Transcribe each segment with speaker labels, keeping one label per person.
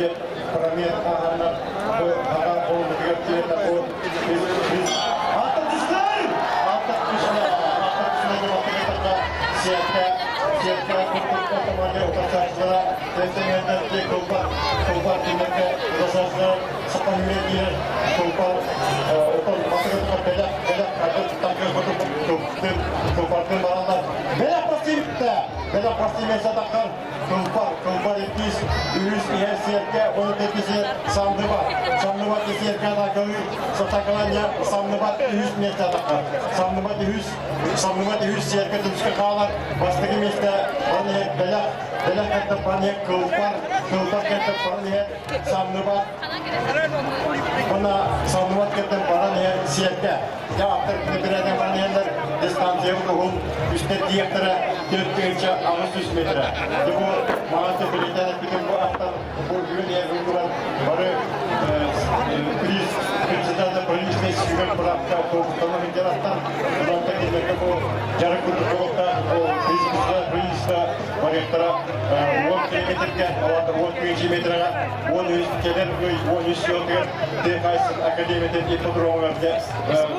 Speaker 1: диэн промет ааһаннар бу аҕа буолбутугар тиэрдэ бу Ата түстэр! Ата түстэр! Ата түстэр! Сиэккэ, сиэккэ курдук команда утарсааччылара тестеңерден кылбар, кылбар кинилэргэ утарсааччылара саха үүрэн киирэр кылбар отон матыгытыгар бэлэх, бэлэх кардыр тахыр курдук кылбардын бараллар. Бэлэх бастыйбытта! Бэлэх бастыймайса таххар Кылбар, кылбар иккис, үһүс иһэр сиэркэ, уонна төрдүс самныбат. Самныбат сиэркэ атакалыы, сатакаланья самныбат үһүс миэстэ атаххар. Самныбат үһүс, самныбат үһүс сиэркэ түмүскэ хаалар. Бастакы миэстэ баран иһэр бэлэх, бэлэх кытта баран иһэр кылбар, кылбар кытта баран иһэр самныбат. Уонна самныбат кытта баран иһэр сиэркэ. Дьэ, аттар күнүтүрэтэн баран иһэллэр, дистанциябыт уһун, үстэр тиийэхтэрэ 4800 метрэ. Дьэ, бу маҕан бэлиэтээн эппитим, бу аттар бу бүгүн иһэр туран бары приз председатель правительственной сүүрэр быраапка автобустана сылдьар аттар. Онон кинилэргэ бу дьарык курдук буолуохтаах, бу приз правительство барыахтара 10 километрга, алата 10 метрга 13 кэлэр ый 13 сылыгар ТХС Академиятын ипподромугар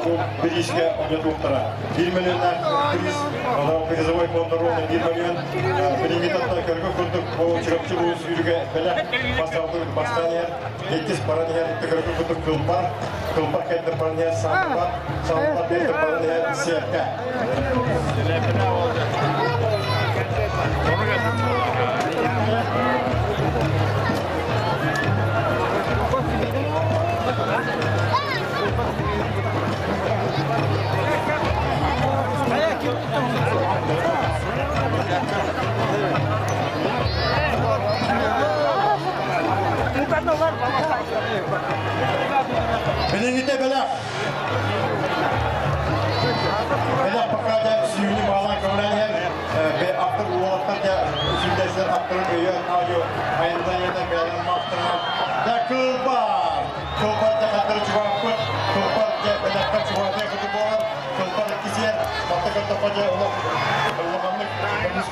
Speaker 1: бу бириискэ оонньотуохтара. 1 миллионнаах приз, призовой фонд ровно 1 миллион. Билиҥҥи татта көргө курдук бу Чурапчы улуус сүүрүгэ бэлэх бастаабытын бастаан иһэр, иккис баран иһэр көргө курдук кылбар, кылбар кэннэ баран иһэр саампа, саампа биэрдэ баран иһэр сиэркэ. Билиҥҥитэ бэлэх. Бэлэх пока дьэ сүүнү баалаан көҕүлээн иһэр автор уолаттар дьэ сүрдэсэр авторын өйөөн аудио айаннайыта бэйэлэрин маастарынан да кылбар кылбар дьэ хаттары чугаһаппыт кылбар дьэ бэлэххэ чугаһатыа курдук буолар кылбар иккисиэр батта көрдөххө дьэ олох улаханнык көмүс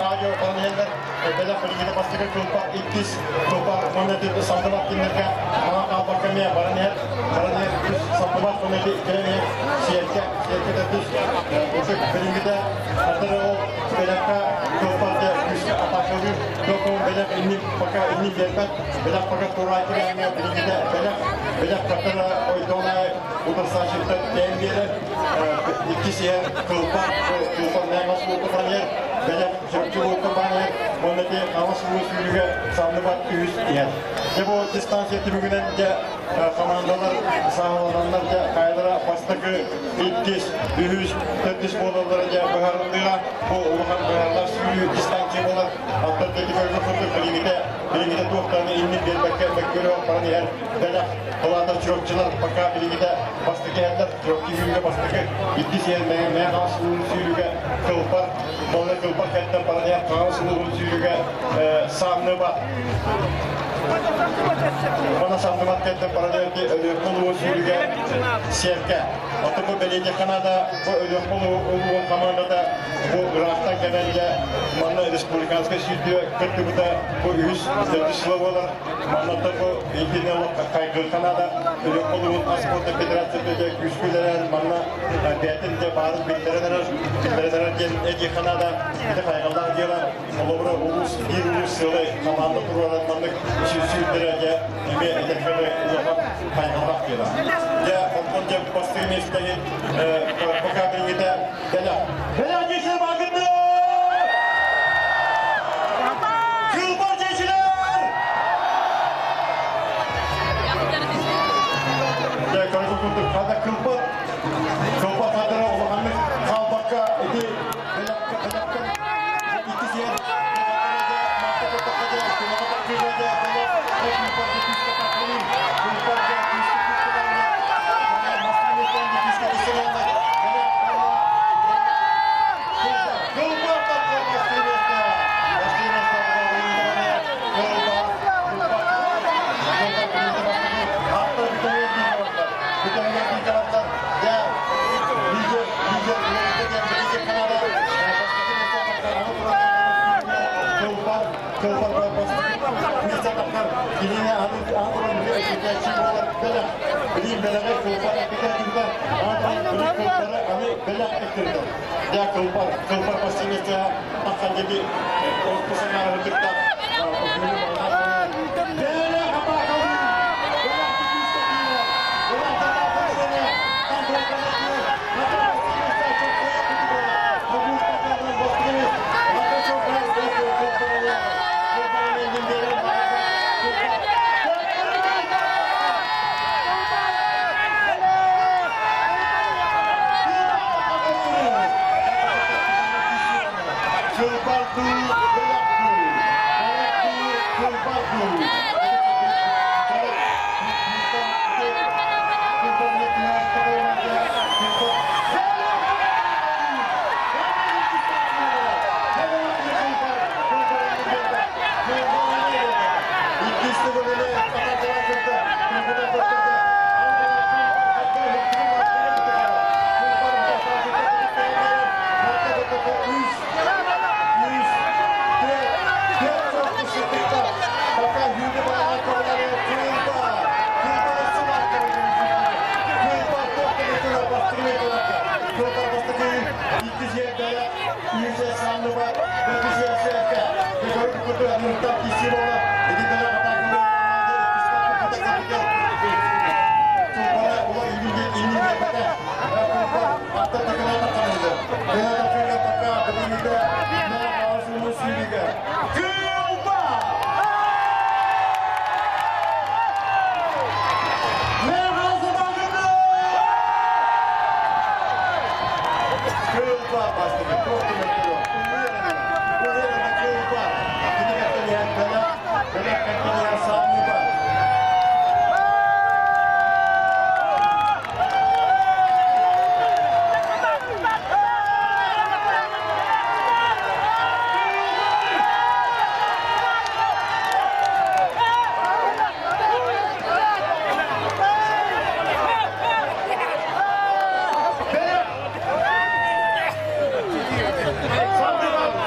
Speaker 1: аудио баран иһэллэр бэлэх билигин бастакы кылбар иккис кылбар уонна сандыбат кинилэргэ маҥан хаалбакка эмиэ баран иһэр баран иһэр үс сандыбат уонна кэлэн иһэр сиэркэ сиэркэ төрдүс ытык билиҥҥитэ хатыры ол бэлэххэ кылбарга күүскэ атаакалыыр туох бэлэх инник пока инник биэрбэт бэлэх пока тураайкы билиҥҥитэ бэлэх бэлэх хатыры ойдоон утарсааччыттан тэйэн биэрэр иккис иһэр кылбар кылбар мэҥэ суолта баран иһэр бэлэх чопчу уокка баан иһэр уонна ити хаҥас уу сүүрүгэ самныбат үһүс иһэр. Дьэ бу дистанция түмүгүнэн дьэ командалар сааһылананнар дьэ хайалара бастакы, иккис, үһүс, төрдүс буолаллара дьэ быһаарыллыаҕа. Бу улахан быһаарылаах сүүрүү дистанция буолар. Оттон ити көргө курдук билиҥҥитэ билиҥҥитэ туохтааны иннин биэрбэккэ мөккүөрү баран иһэр бэлэх Кылаатар Чурапчылар пока билиҥҥитэ бастакы иһэллэр. Чурапчы сүүрүүгэ бастакы, иккис иһэр Мэҥэ Мэҥэ Хаҥалас улууһун сүүрүүгэ Кылбар, Балык Кылбар кэнниттэн баран иһэр Хаҥалас улууһун сүүрүүгэ Самныбат. Мана Самныбат кэнниттэн баран иһэр Өлүөхүмэ улууһун сүүрүүгэ Сиэркэ. Оттон бу бэлиэтиэххэ наада, бу Өлүөхүмэ улууһун командата бу ыраахтан кэлэн дьэ манна республиканскай сүүрдүүгэ кыттыбыта бу үһүс, төрдүс сыла буолар. Манна бу итини хайгыахха наада. Өлүөхүмэ улууһун спорт федерацията дьэ күүскэ үлэлээн манна бэйэтин дьэ баарын биллэрэн эрэр, биллэрэн эрэр диэн этиэххэ наада. Ити хайҕаллаах дьыала. Холобура улуус биир улуус сыалай команда туруоран маннык сүүрдэрэ дьэ эмиэ этэҥҥэ улахан хайҕаллаах дьыала. Дьэ онтон дьэ бастакы миэстэни пока билиҥҥитэ бэлэх. Бэлэх диэчилэр бааргытын! Кылбар диэчилэр! Дьэ көргө курдук хата кылбар кылбар хатара улаханнык хаалбакка ити бэлэххэ бэлэхтэн икки сиэр Кылбар миэстэ таххар кинини аны аан этитээччи буолар бэлэх. Билим бэлэҕи кылбар этитээччитэ аан кылбары аны бэлэх эттирдэ. Дьэ кылбар, кылбар бастыҥ миэстэҕэ таххан диэки ортосунааҕы кытта.